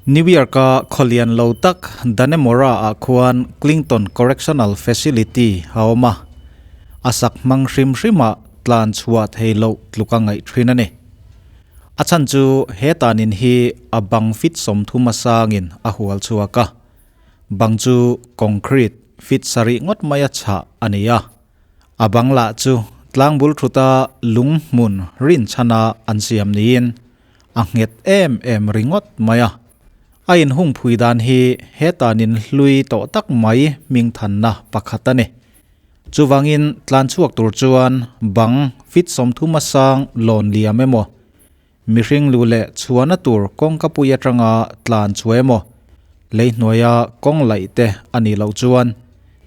New York-a khawlian lo tak Dannemora-ah khuan Clinton Correctional Facility a awm a, a sak hmang hrim hrima tlan chhuah thei loh tluka ngaih thin a ni. A chhan chu he tanin hi a bang fit 30 a sangin a hual chhuak a, bang chu concrete fit sarih ngawt maia chhah a ni a. A bang lah chu tlangbul thuta lung hmun rinchhana an siam niin a nghet em em ringawt mai a. A inhung phui dan hi he tanin hlui tawh tak mai hmingthanna pakhat a ni. Chuvangin tlan chhuak tur chuan bang fit 30 a sang lawn liam emaw, mihring lu leh chhuahna tur kawngka pui atanga tlan chhuah emaw, lei hnuaia kawng laih te a nih loh chuan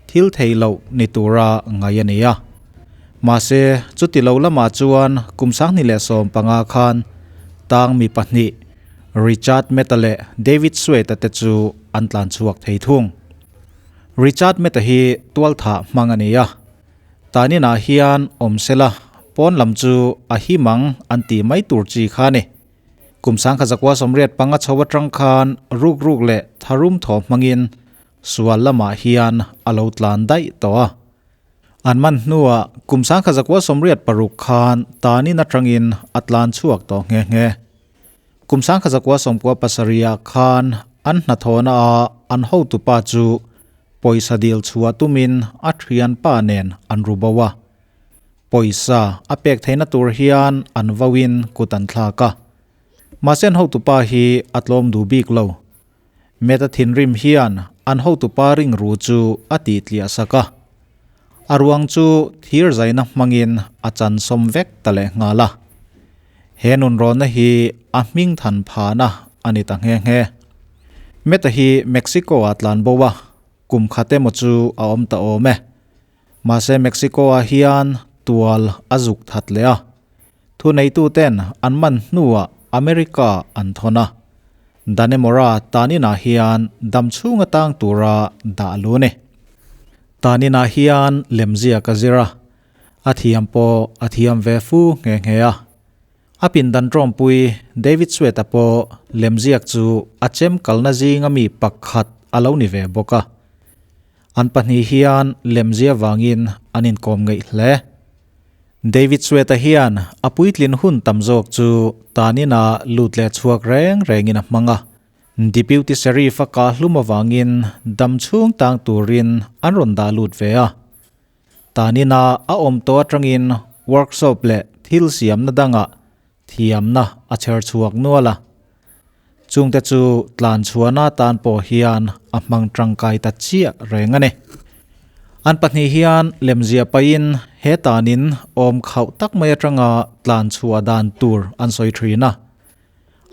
thil thei loh ni tura ngai a ni a. Mahse, chuti lo lamah chuan kum 2015 khan tang mi pahnih Richard Mehta leh David Sweat-a te chu an tlan chhuak thei thung. Richard Mehta hi tualthah hmang a ni a, taninah hian awm sela pawn lam chu a him ang an tih mai tur chi kha a ni. Kum 1985 chho atang khan ruk ruk leh tharum thaw hmangin sual lamah hian a lo tlan daih tawh a. An man hnuah kum 1986 khan tanin atangin a tlan chhuak tawh nghe nghe. Kum 1997 khan an hnathawhna a an hotupa chu pawisa dil chhuah tumin a thian pa nen an ru bo a. Pawisa a pek theihna tur hian an vauin kut an thlak a. Mahse an hotupa hi a tlawm duh bik lo. Meta thinrim hian an hotupa ring ru chu a tih tliah sak a. A ruang chu thir zaina hmangin a chan sawm vek ta leh nghal a. He nunrawnna hi a hming than phahna a ni ta nghe nghe. Meta hi Mexico-ah tlan bo a, kum khat emaw chu a awm ta awm e. Mahse Mexico-ah hian tual a zuk that leh a. Thuneituten an man hnuah America an thawn a. Dannemora taninah hian dam chhunga tang tura dah lu a ni. Taninah hian lemziak a zir a, a thiam pawh a thiam ve fu nghe nghe a. A pindan tawmpui David Sweat-a pawh lemziak chu a chem kalna zinga mi pakhat a lo ni ve bawk a. An pahnih hian lemzia vangin an inkawm ngeih hle. David Sweat-a hian a puitlin hun tam zawk chu tanina lut leh chhuak reng rengin a hmang a. Deputy Sheriff-a kah hlum avangin dam chhung tang turin an rawn dah lut ve a. Tanina a awm tawh atangin workshop leh thil siamna dangah thiamna a chher chhuak nual a. Chungte chu tlan chhuahna atan pawh hian a hmang tangkai ta chiah reng a ni. An pahnih hian lemzia pahin he tanin awm khauh tak mai atanga tlan chhuah dan tur an sawi thin a.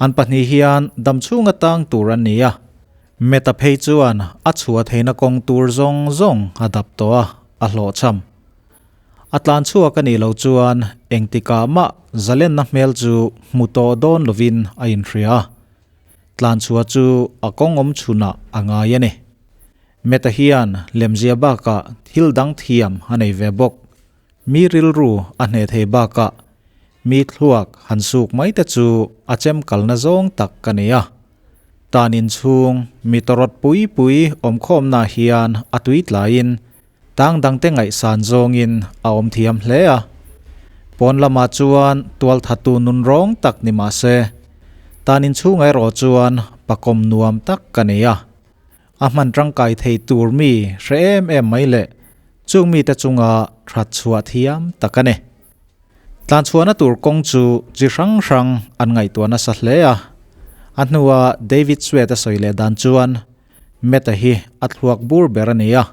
An pahnih hian dam chhunga tang tur an ni a. Meta phei chuan a chhuah theihna kawng tur zawng zawng a dap tawh a, a hlawhchham. A tlan chhuak a nih loh chuan engtikah mah zalenna hmel chu hmu tawh dawn lovin a inhria a. Tlan chhuah chu a kawng awm chhunah a ngai a ni. Meta hian lemzia bakah thil dang thiam a nei ve bawk. Mi rilru a hneh thei bakah mi thluak han suk mai te chu a chem kalna zawng tak ka ni a. Tan inchhung mi tawrawt pui pui awmkhawmna hian a tui tlaiin tang dangte ngaihsan zawngin a awm thiam hle a. Pawn lamah chuan tualthatu nun rawng tak ni mah se, tan inchhung erawh chuan pakawm nuam tak ka ni a. A hman tangkai thei tur mi hre em em mai leh chung mite chunga that chhuah thiam tak a ni. Tlan chhuahna tur kawng chu chi hrang hrang an ngaihtuah nasa hle a. A hnua David Sweat a sawi leh dan chuan Meta hi a thluak bur ber a ni a.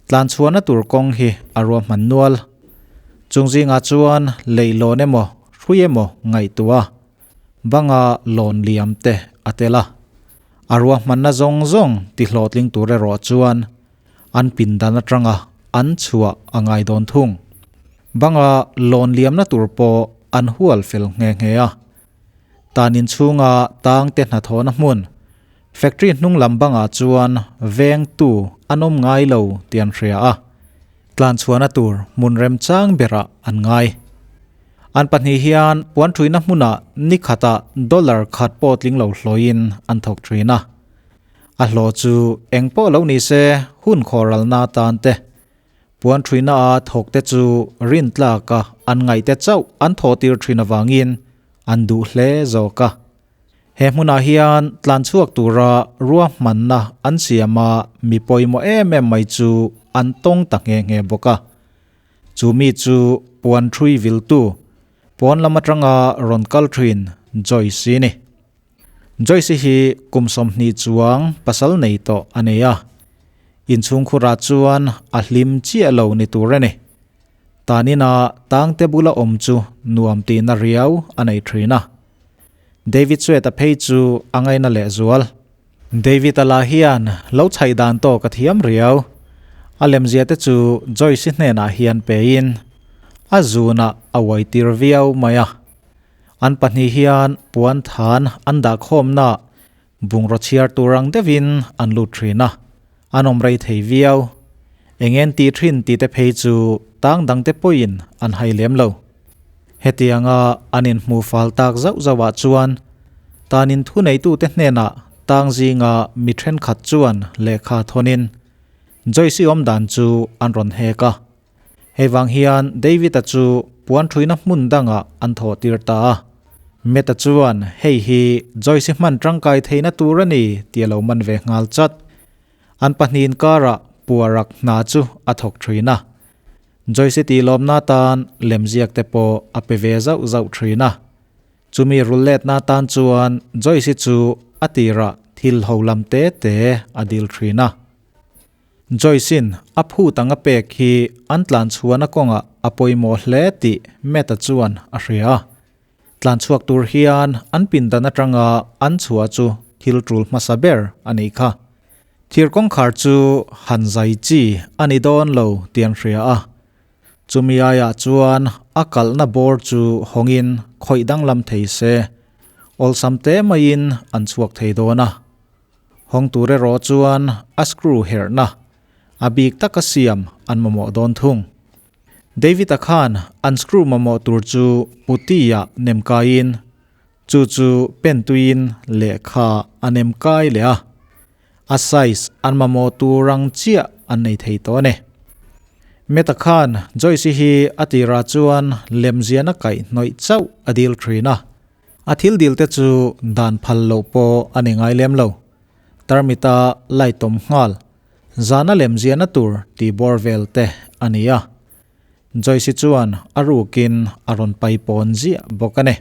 Tlan chhuahna tur kawng hi a ruahman nual. Chung zingah chuan leihlawn emaw hrui emaw ngaihtuah a, banga lawn liam te a tel a. A ruahmanna zawng zawng tihlawhtling tur erawh chuan an pindan atanga an chhuah a ngai dawn thung. Banga lawn liamna tur pawh an hual fel nghe nghe a. Tan inchhunga tangte hnathawhna hmun, factory hnung lam bangah chuan vengtu an awm ngai lo tih an hria a, tlan chhuahna tur hmun remchang berah an ngai. An pahnih hian puan thuina hmunah ni khatah dollar khat pawh tling lo hlawhin an thawk thin a. A hlawh chu eng pawh lo ni se hun khawralna atan te, puan thuina a thawk te chu rintlaka an ngaih te chauh an thawh tir thin avangin an duh hle zawk a. He hmunah hian tlan chhuak tura ruahmanna an siam a, mi pawimawh em em mai chu an tawng ta nghe nghe bawk a. Chu mi chu puan thui viltu, pawn lam atanga rawn kal thin Joyce i ni. Joyce i hi kum 20 chuang pasal nei tawh a nei a, inchhungkhurah chuan a hlim chiah lo ni tur a ni. Tanina tangte bula awm chu nuam tihna riau a nei thin a. David Sweat-a phei chu a ngaina lehzual. David-a lah hian lo chhaih dan tawk a thiam riau. A lemzia te chu Joyce-i hnenah hian pein a zunah a uai tir viau mai a. An pahnih hian puan than an dah khawmna bungraw chhiar tur ang deuhin an lut thin a, an awm rei thei viau. Eng en tih thin tih te phei chu tang dangte pawhin an hai lem lo. Hetianga an inhmuh fal tak zauh zauhah chuan tanin thuneitute hnenah tang zinga mi thenkhat chuan lehkha thawnin Joyce-i awm dan chu an rawn hek a. Hei vang hian David-a chu puan thuina hmun dangah an thawh tir ta a. Matt-a chuan hei hi Joyce-i hman tangkai theihna tur a ni tih a lo man ve nghal chat. An pahnih inkarah puarak hna chu a thawk thin a. Joyce tih lawmna atan lemziak te pawh a pe ve zauh zauh thin a. Chumi rulletna atan chuan Joyce chu a tirah thil ho lam te te a dil thin a. Joyce-in a phut ang a pek hi an tlan chhuahna kawngah a pawimawh hle tih Matt-a chuan a hria a. Tlan chhuak tur hian an pindan atanga an chhuah chu thil tul hmasa ber a nih kha. Thir kawngkhar chu han zai chi a ni dawn lo tih an hria a. Chumi aiah chuan a kalhna bawr chu hawngin khawih danglam thei se, awlsam te maiin an chhuak thei dawn a. Hawng tur erawh chuan a screw herhna a bik taka siam an mamawh dawn thung. David-a khan an screw mamawh tur chu putty-ah nem kaiin chu chu pen tuiin lehkha a nem kai leh a, a size an mamawh tur ang chiah an nei thei tawh a ni. Meta khan Joyce-i hi a tirah chuan lemziahna kaihhnawih chauh a dil thin a, a thil dil te chu dan phal loh pawh a ni ngai lem lo. Tarmita light awm nghal. Zana lemziahna tur tih bawr vel te a ni a. Joyce chuan a rukin a rawn pai pawn ziah bawk a ni.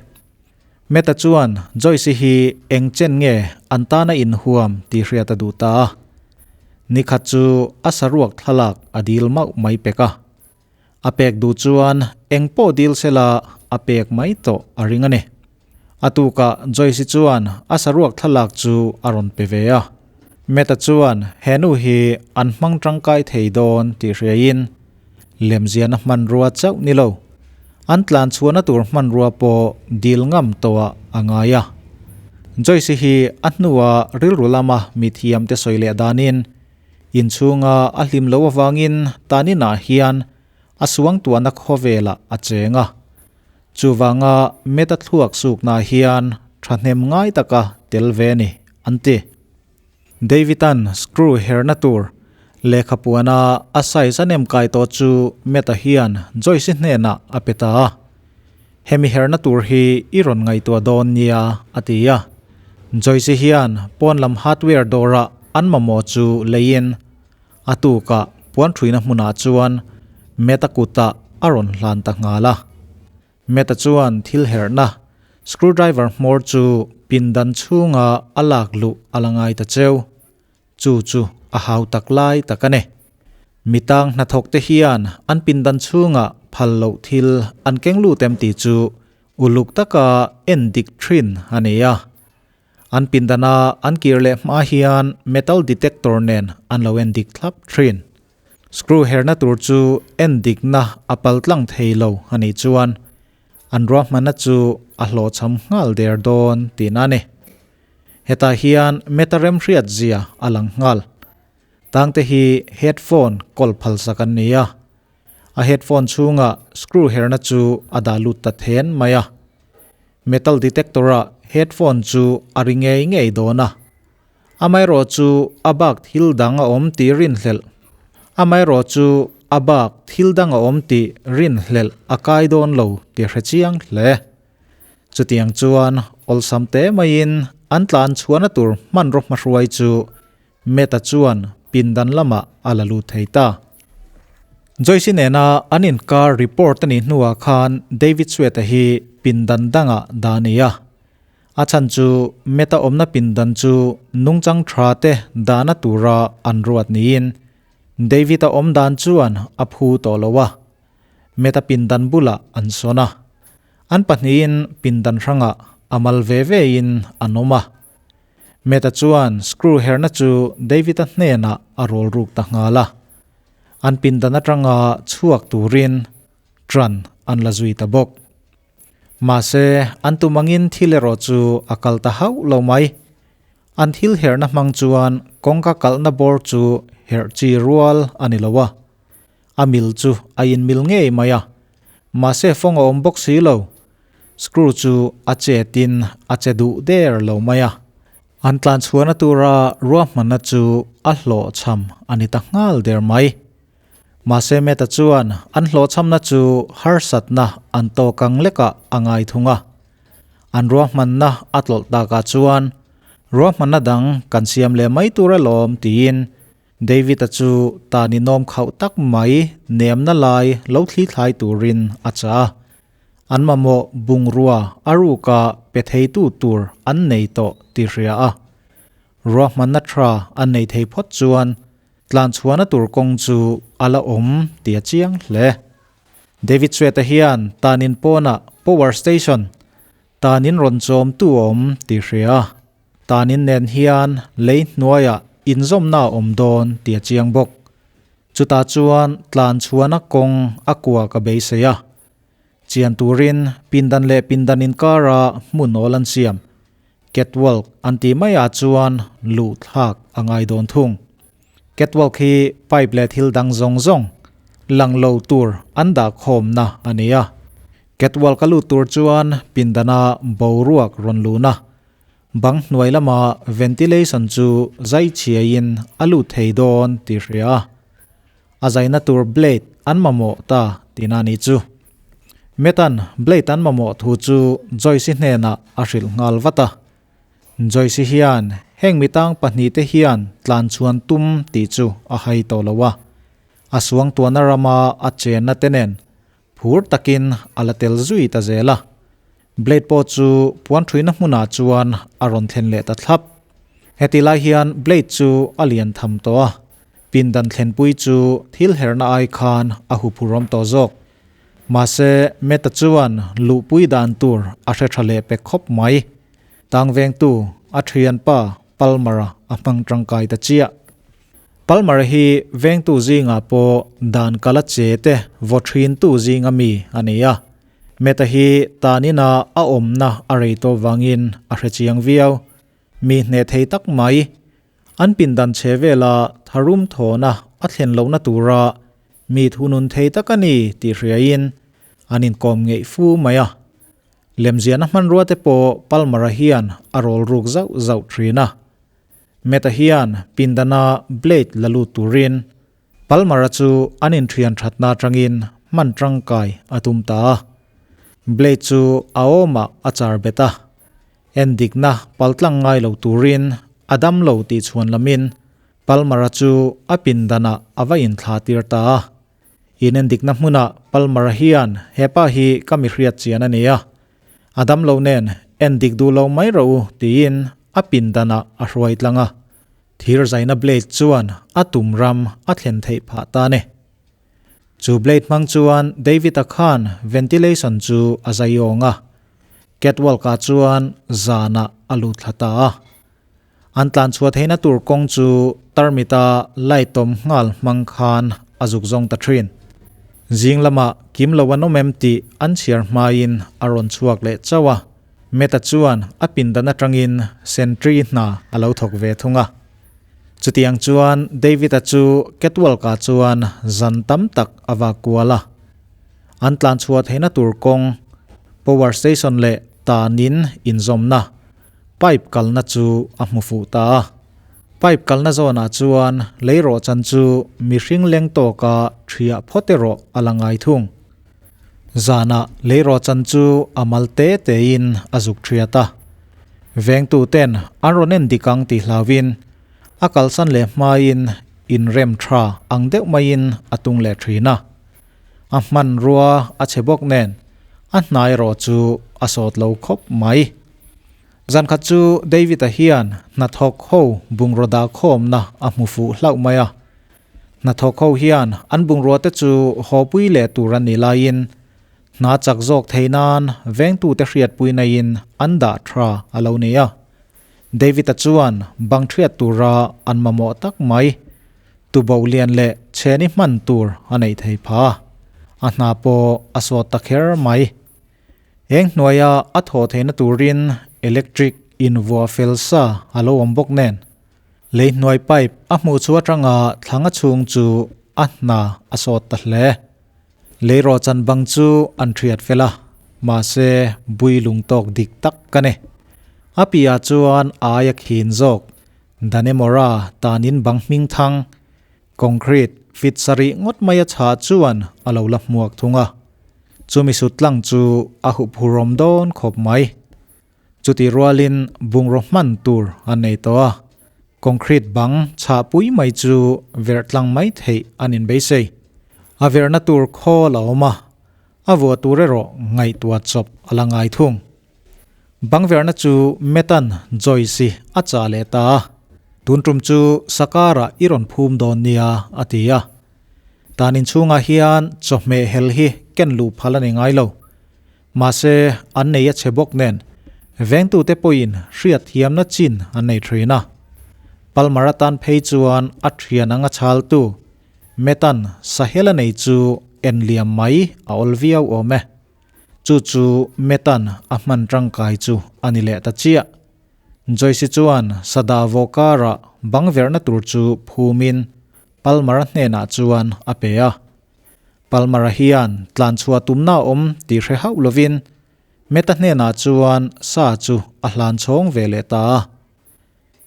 Meta chuan Joyce hi eng chen nge an tana inhuam tih hriat a duh ta a. Nikhat chu a saruak thlalak a dil mauh mai pek a. A pek duh chuan eng pawh dil sela a pek mai tawh a ring a ni. A tukah Joyce chuan a saruak thlalak chu a rawn pe ve a. Matt-a chuan he nu hi an hmang tangkai thei dawn tih hriaiin lemziahna hmanrua chauh ni lo, an tlan chhuahna tur hmanrua pawh dil ngam tawhah a ngai a. Joyce hi a hnua rilru lama mithiamte sawi leh danin Inchhunga a hlim loh avangin taninah hian a suangtuahna khawvelah a cheng a. Chuvanga Meta thluak suknaah hian thahnem ngai taka tel ve a ni, an ti. David-a'n screw herna tur lehkha puana a size a nem kai tawh chu Meta hian Joyce-i hnenah a pe ta a. Hemi herna tur hi i rawn ngaihtuah dawn nia, a ti a. Joyce hian pawn lam hardware dawrah an mamawh chu leiin a tukah puan thuina hmunah chuan Matt-a kutah a rawn hlan ta nghal a. Matt-a chuan thil herhna screwdriver hmawr chu pindan chhunga a lak luh a la ngai ta cheu. Chu chu a hau tak lai tak a ni. Mitang hnathawk te hian an pindan chhungah phal loh thil an keng lut em tih chu uluk taka en dik thin a ni a. An pindana an kir leh hma hian metal detector nen an lo en dik thlap thin. Screw herna tur chu en dikna a pal tlang thei lo a nih chuan an ruahmanna chu a hlawhchham nghal der dawn tihna a ni. Hetah hian Meta remhriat zia a lang nghal. Tangte hi headphone kawl phalsak an ni a. A headphone chhunga screw herna chu a dah lut ta then mai a. Metal detector ah headphone chu a ri ngei ngei dawn a. Amaherawh chu a bak thil dang a awm tih rinhlelh Amaherawh chu a bak thil dang a awm tih rinhlelh a kai dawn lo tih hre chiang hle. Chutiang chuan awlsam te maiin an tlan chhuahna tur hmanraw hmahruai chu Meta chuan pindan lamah a la lut thei ta. Joyce nena an inkar report a nih hnuah khan David Sweat-a hi pindan dangah dah a ni a. A chhan chu Meta awmna pindan chu nungchang tha te dahna tura an ruat niin David-a awm dan chuan a phu tawh lo a. Meta pindan bulah an sawn a. An pahnihin pindan hrangah a mal ve vein an awm a. Meta chuan screw herna chu David-a hnenah a rawl ruk ta nghal a. An pindan atanga chhuak turin tran an la zui ta bawk. Mahse, an tum angin thil erawh chu a kal ta hauh lo mai. An thil herna hmang chuan kawngka kalhna bawr chu herh chi rual a ni lo a. A mil chu a inmil ngei mai a, mahse fawng a awm bawk si lo. Screw chu a chetin a che duh der lo mai a. An tlan chhuahna tura ruahmanna chu a hlawhchham a ni ta nghal der mai. Mahse Meta chuan an hlawhchhamna chu harsatna an tawk ang lekah a ngai thung a. An ruahmanna a tlawlh takah chuan ruahmanna dang kan siam leh mai tur alawm tiin David-a chu tan inawm khauh tak mai nemna lai lo thli thlai turin a chah a. An mamawh bungrua a ruka pe theitu tur an nei tawh tih hria a. Ruahmanna tha an nei thei phawt chuan tlanchhuahna tur kawng chu a la awm tih a chiang hle. David Sweat-a hian tanin pawnah power station tanin rawn chawmtu a awm tih hria a. Tanin nen hian lei hnuaiah inzawmna a awm dawn tih a chiang bawk. Chutah chuan tlan chhuahna kawng a kua ka beisei a. Chian turin pindan leh pindan inkara hmun awl an siam, catwalk an tih maiah chuan luh thlak a ngai dawn thung. Catwalk hi pipe leh thil dang zawng zawng lang lo tur an dah khawmna a ni a. Catwalk a lut tur chuan pindana boruak rawn luhna Bang hnuai lama ventilation chu zai chhiaiin a lut thei dawn tih hria a, a zaina tur blade an mamawh ta tihna a nih chu. Metan blade an mamawh thu chu Joyce-i hnenah a hrilh nghal vat a. Joyce-i hian heng mitang pahnihte hian tlan chhuan tum tih chu a hai tawh lo a, a suangtuahna rama a chenna te nen Phur takin a la tel zui ta zel a, Blade pawh chu puan thuina hmunah chuan a rawn thlen leh ta thlap. Heti lai hian Blade chu a lian tham tawh a, pindan thlenpui chu thil herna ai khan a huphurawm tawh zawk. Mahse, Meta chuan luhpui dan tur a hre tha leh pek khawp mai. Tang vengtu a thianpa Palmer-a a hmang tangkai ta chiah. Palmer hi vengtu zingah pawh dan kala che te vaw thintu zinga mi a ni a. Meta hi tanina a awmna a rei tawh vangin a hre chiang viau. Mi hneh thei tak mai. An pindan che vela tharum thawhna a thlen lohna tura mi thunun thei tak a ni tih hriain an inkawm ngeih fu mai a. Lemziahna hmanrua te pawh Palmer-a hian a rawl ruk zauh zauh thin a. Meta hian pindana blade la lut turin Palmer-a chu an inthian thatna atangin hman tangkai a tum ta a. Blade chu a awmah a char bet a, endikna paltlang ngai lo turin a dam lo tih chhuan lamin Palmer-a chu a pindanah a va inthlah tir ta a. Inendikna hmunah Palmer-a hian hepa hi ka mi hriat chian a ni a, A dam lo nen en dik duh lo mai rawh u tiin a pindanah a hruai tlang a. Thir zaina blade chuan a tum ram a thlen theih phah ta ne. Chu blade hmang chuan David-a khan ventilation chu a zai awng a. Catwalk-ah chuan zanah a lut thla ta a. An tlan chhuah theihna tur kawng chu tarmita light awm nghal hmang khan a zuk zawng ta thin. Zing lamah kim lo an awm em tih an chhiar hmain a rawn chhuak leh chauh a, Meta chuan a pindan atangin sentry hna a lo thawk ve thung a. Chutiang chuan David-a chu catwalk-ah chuan zan tam tak a vak kual a. An tlan chhuah theihna tur kawng, power station leh tanin inzawmna, pipe kalna chu a hmu fuh ta a. Pipe kalna zawnah chuan lei rawhchan chu mihring leng tawka thiah phawt erawh a la ngai thung. Zanah lei rawhchan chu a mal te tein a zuk thiat a. Vengtu ten an rawn en dik ang tih hlauhin a kalsan leh hmain inrem tha ang deuh maiin a tung leh thin a. A hmanrua a chhe bawk nen a hnai erawh chu a sawt lo khawp mai. Zan khat chu David-a hian hnathawk ho bungraw dah khawmna a hmu fuh hlauh mai a. Hnathawk ho hian an bungrua te chu hawpui leh tur a nih laiin hna chak zawk thei nan vengtute hriatpui naiin an dah tha a lo ni a. David-a chuan bang thiat tura an mamawh tak mai tuboh lian leh chheni hman tur a neih thei pha. A hna pawh a sawt ta kher mai. Eng hnuaia a thawh theihna turin electric invuah fel sa a lo awm bawk nen, lei hnuai pipe a hmuh chu atanga thlanga chhung chu a hna a sawt ta hle. Lei rawhchan bang chu an thiat fel a, mahse bui lung tawk dik tak ka ni. A piah chuan a aia khin zawk Danemora tanin bang hming thang Concrete fit sarih ngawt mai a chhah chuan a lo la hmuak thung a, chumi sut tlang chu a hup hurawm dawn khawp mai. Chutih rualin bungraw hman tur a nei tawh a, concrete bang chhah pui mai chu verh tlang mai theih an inbeisei. A verhna tur khawl a awm a, a vuah tur erawh ngaihtuah chawp a la ngai thung. Bang verhna chu Metan Joyce-i a chah leh ta a, Tun tum chu Sakara i rawn phum dawn nia, a ti a. Tan inchhungah hian chawhmeh hel hi ken luh phal a ni ngai lo. Mahse, an nei a chhe bawk nen, vengtute pawhin hriat thiamna chin an nei thin a. Palmer atan phei chuan a thian anga chhaltu Metan Sahel a nei chu en liam mai a awl viau awm e. Chu chu Metan a hman tangkai chu a ni leh ta chiah. Joyce chuan Sada Vawkara bang verhna tur chu phumin Palmer-a hnenah chuan a pe a. Palmer-a hian tlanchhuah tumna awm tih hre hauh lovin Meta hnenah chuan sa chu a hlan chhawng ve leh ta a.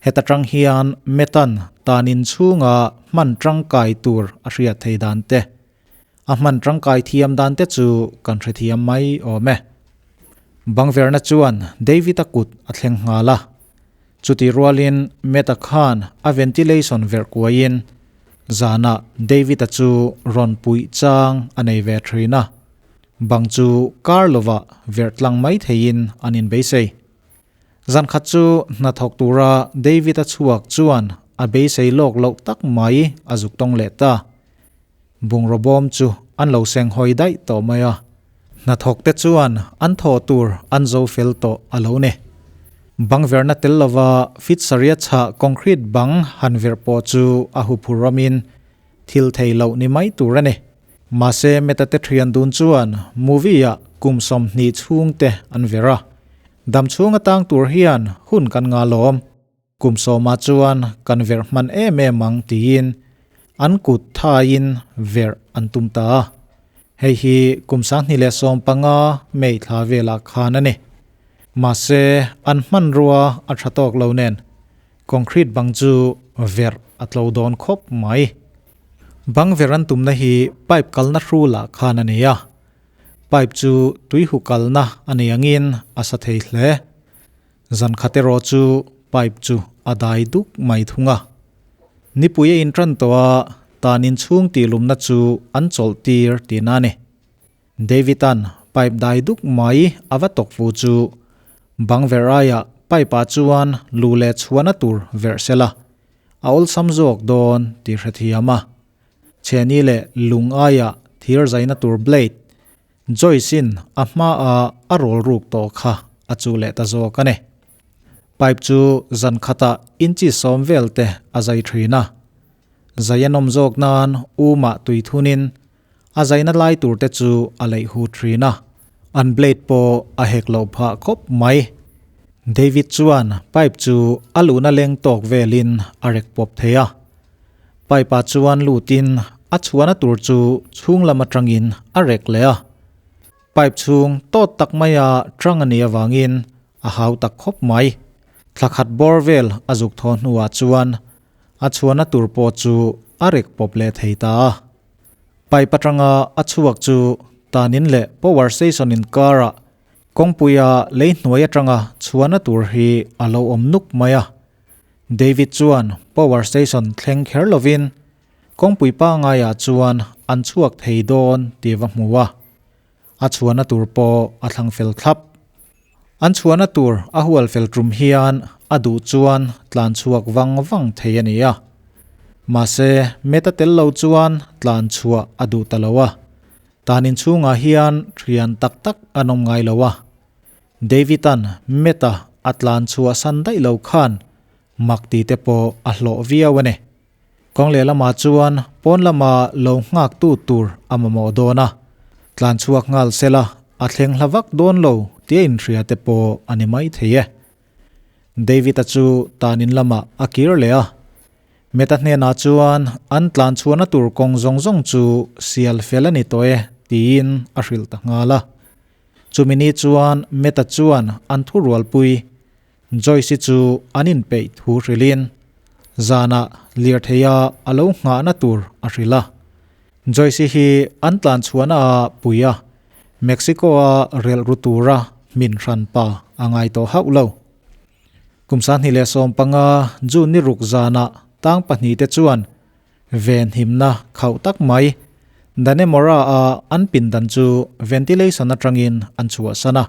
Heta tang hian Metan tanin chhunga hman tangkai tur a hriat thei dan te, A hman tangkai thiam dan te chu kan hrethiam mai awm e. Bangverna chuan David-a kut a thleng nghal a. Chutih rualin Matt-a khan a ventilation verh kuaiin zanah David-a chu rawn puih chang a nei ve thin a. Bang chu kar lovah verh tlang mai theiin an inbeisei. Zan khat chu hnathawk tura David-a chhuak chuan a beisei lawk loh tak mai a zuk tawng leh ta. Bungraw bawm chu an lo seng hawi daih tawh mai a, hnathawk te chuan an thawh tur an zo fel tawh a lo ni. Bang verhna tel lova fit saria chhah concrete bang han verh pawh chu a huphur ramin thil thei loh ni mai tur a ni. Mahse Meta te thian dun chuan movie ah kum 20 chhung te an verh a, dam chhung atang tur hian hun kan ngalawm. Kum sawmah chuan kan verh hman em em ang tiin an kut thaiin verh an tum ta a. Hei hi kum 2015 May thla velah khan a ni. Mahse, an hmanrua a tha tawk lo nen concrete bang chu verh a tlo dawn khawp mai. Bang verh an tumna hi pipe kalna hrulah khan a ni a. Pipe chu tuihu kalna a ni angin a sa thei hle. Zan khat erawh chu pipe chu a dai duk mai thung a. Nipui a intan tawh a, tan inchhung tihlumna chu an chawlh tir tihna a ni. David-a'n pipe dai duk mai a va tawk fu chu bang verh aiah pipe-ah chuan lu leh chhuahna tur verh sela a awlsam zawk dawn tih hrethiam a. Chheni leh lung aiah thir zaina tur blade Joyce-in a hmaa a rawl ruk tawh kha a chuh leh ta zawk a ni. Pipe chu zan khatah inchi 10 vel te a zai thin a. Zai a nawm zawk nan umah tui thunin a zaina lai tur te chu a leih hu thin a. An blade pawh a hek loh phah khawp mai. David chuan pipe chu a luhna leng tawk velin a rek pawp thei a. Pipe ah chuan lutin a chhuahna tur chu chhung lam atangin a rek leh a. Pipe chhung tawt tak maia tang a nih avangin a hau tak khawp mai. Thla khat bawr vel a zuk thaw hnuah chuan a chhuahna tur pawh chu a rek pawp leh thei ta a. Pipe atanga a chhuak chu tanin leh power station inkarah kawngpuia lei hnuai atanga chhuahna tur hi a lo awm nuk mai a. David chuan power station thleng kher lovin kawngpui pangaiah chuan an chhuak thei dawn tih va hmu a. A chhuahna tur pawh a thlang fel thlap. An chhuahna tur a hual fel tum hian a duh chuan tlan chhuak vang vang thei a ni a. Mahse, Meta tel lo chuan tlan chhuah a duh ta lo a. Tan inchhungah hian thian tak tak an awm ngai lo a. David-a'n Meta a tlan chhuah san daih lo khan mak ti te pawh a hlawh viau a ni. Kawng lehlamah chuan pawn lama lo nghaktu tur a mamawh dawn a, tlan chhuak nghal sela a thleng hla vak dawn lo tia inhria te pawh a ni mai thei e. David-a chu tanin lamah a kir leh a, Meta hnenah chuan an tlan chhuahna tur kawng zawng zawng chu sial fel a ni tawh e tiin a hrilh ta nghal a. Chumi ni chuan Meta chuan an thurualpui Joyce-i chu an inpeih thu hrilhin zanah lirtheia a lo nghahna tur a hrilh a. Joyce-i hi an tlan chhuahna ah pui a, Mexico-a relh ru tura hmin hran pa a ngai tawh hauh lo. Kum 2015 June ni ruk zanah tang pahnihte chuan venhimna khauh tak mai Dannemora-a an pindan chu ventilation atangin an chhuahsan a.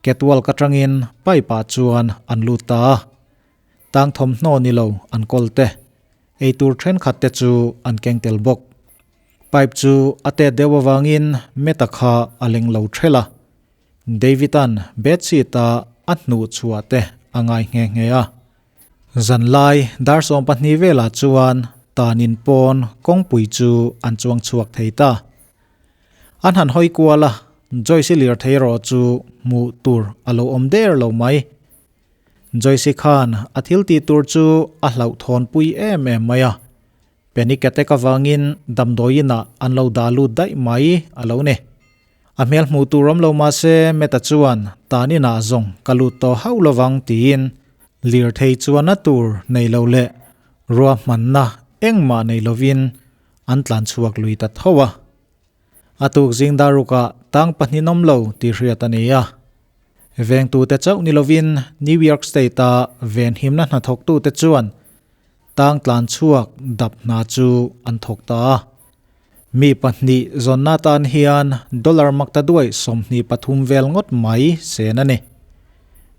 Catwalk atangin pipe ah chuan an lut ta a, tang thawmhnaw ni lo an kawl te, eitur thenkhat te chu an keng tel bawk. Pipe chu a tet deuh avangin Meta kha a leng lo thelh a, David-a'n bedsheet a a hnuh chhuah te a ngai nghe nghe a. Zanlai dar 12 velah chuan tanin pawn kawngpui chu an chuang chhuak thei ta. An han hawi kual a, Joyce-i lirthei erawh chu hmuh tur a lo awm der lo mai. Joyce-i khan a thil tih tur chu a hlauhthawnpui em em mai a, panic attack avangin damdawiin ah an lo dah lut daih mai a lo ni. A hmel hmuh tur awm lo mah se Meta chuan tan inah zawng ka lut tawh hauh lovang tiin lirthei chuanna tur nei lo leh ruahmanna engmah nei lovin an tlan chhuak lui ta tho a. A tuk zing darukah tang pahninawm lo tih hriat a ni a. Vengtute chauh ni lovin New York State-a venhimna hnathawktute chuan tang tlan chhuak dap hna chu an thawk ta a. Mi pahnih zawnna atan hian dollar makta duai 23 vel ngawt mai sen a ni.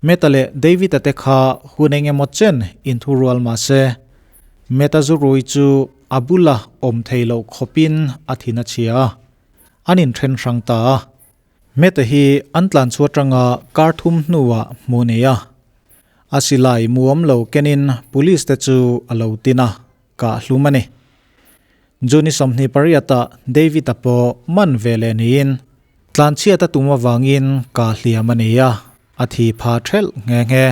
Meta leh David-a te kha hun eng emaw chen inthurual mah se, Meta zurui chu a bula awm thei loh khawpin a thin a chhia a, an inthen hrang ta a. Meta hi an tlan chhuah atanga kar thum hnuah hmuh nei a, a silai muam lo kenin police te chu a lo tin a, kah hlum a ni. June 28 ah David-a pawh man ve leh niin tlanchhiat a tum avangin kah hliam a ni a, a thi pha thelh nghe nghe.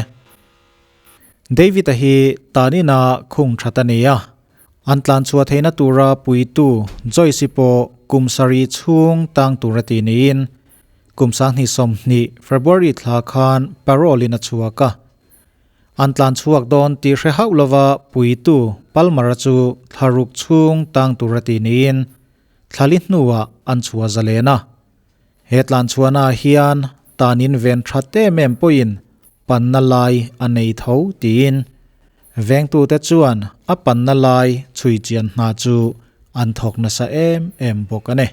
David-a hi tanina khung that a ni a, an tlan chhuah theihna tura puitu Joyce-i pawh kum sarih chhung tang tur a ti niin kum 2020 February thla khan parole-in a chhuak a. An tlan chhuak dawn tih hre hauh lova puitu Palmer-a chu thlaruk chhung tang tur a ti niin thlali hnuah an chhuah zalen a. He tlan chhuahnaah hian tanin ven tha em em pawhin panna lai a nei tho tiin vengtute chuan a panna lai chhui chian hna chu an thawk nasa em em bawk a ni.